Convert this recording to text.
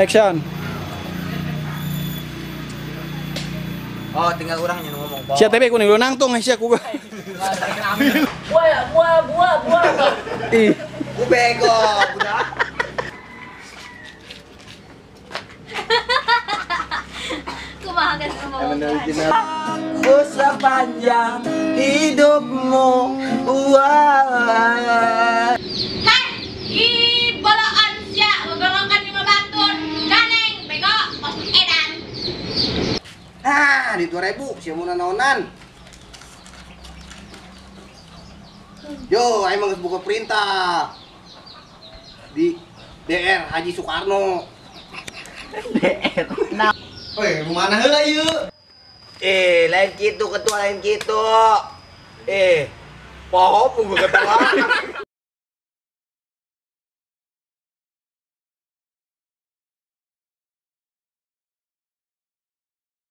Action. Oh, tinggal orangnya ngomong. Sia teh kuning lu nangtung sia ku. Gua. Ih, ku bego, budak. Kumaha geus ngomong. Aku sepanjang hidupmu. Wah. Heh, ih boloan sia ngegorongkan lima batur. Ganeng bego kos edan. Nah, di 2000 sia mun naonan. Yo, aing mah geus buka perintah. Di DR Haji Soekarno. DR. Nah. Woi, mana heula ieu? Eh, lain kitu ketua, lain kitu. Eh, poho punggu ketua.